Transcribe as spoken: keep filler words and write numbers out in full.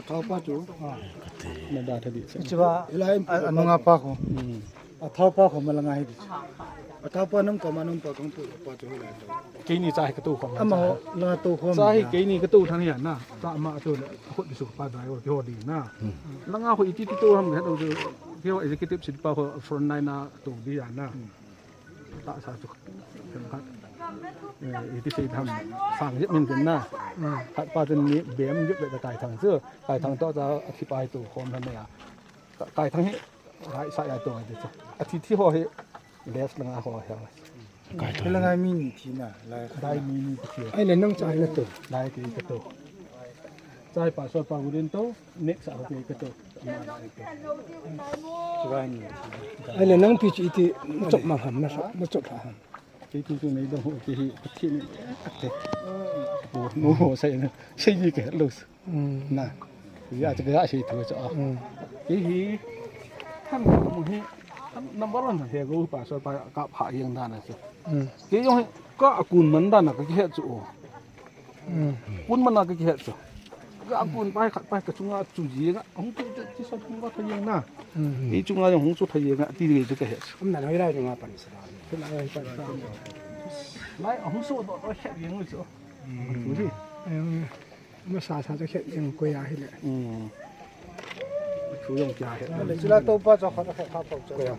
Thao pa chu. Ah. Na da tha di. Chu ba. Hilai a, a nunga pa ko. Hmm. A thao pa ko ma langa hi di. A thao pa nung ka ma nung pa kong pu pa chu hilai to. Keini cha hi ka to ko. Ama ho la to ko. Cha hi keini ka to thang ya na. Cha ma to le. Khut di su pa dai ko ho di na. Hmm. Langa ho iti ti to ham ka to. Ho executive sit pa ko front line na to di ya na. Hmm. Tahsa chu. Khat. Eh, iti sei tham. Sang jep min kin na. Hmm. Khat pa chun ni bem jep le Kaithang chu. Kaithang to cha a thi pa hi to khom na ya. Ka-, Kaithang hi rai sa ya to ai chu. A thi thi ho hi left langa ho hi. Kaithang. Langa mi ni thi na. Lai. Dai mi ni thi. Ai le nang cha ai na to. Lai ke ka to. Chai pa so pa gudin to. Next a ho ke ka to. Ai le nang pi chi iti chop ma ham na sa, ma chop ham. Kei tu tu nei dong ho kei hi, Pathen in, ate. Mo, mo, sai na, sai ni ke, los. Hmm. Na. Ya, te ka sai tu cha. Hmm. Kei hi, tham mo hi, tham number one he go pa so pa ka pha yang dan na chu. Hmm. Kei jong hi, ka akun man dan na ka kihe chu. Hmm. Kun man na ka kihe chu. Ka kun pai khat pai ka chunga chu ji nga. Hung chu chu chi sa chunga tha jeng na. Hmm. Ei chunga jong hung chu tha jeng nga. Ti le chu ka he chu. Am na noi lai chunga pan sa. Lai hung chu do do he jeng chu. Hmm. Chu ji. Hmm. Ma sa sa chu he jeng ko ya hi le. Hmm. Chu jong kya he. Le chu la to pa cha khat khat pa cha. Ko ya.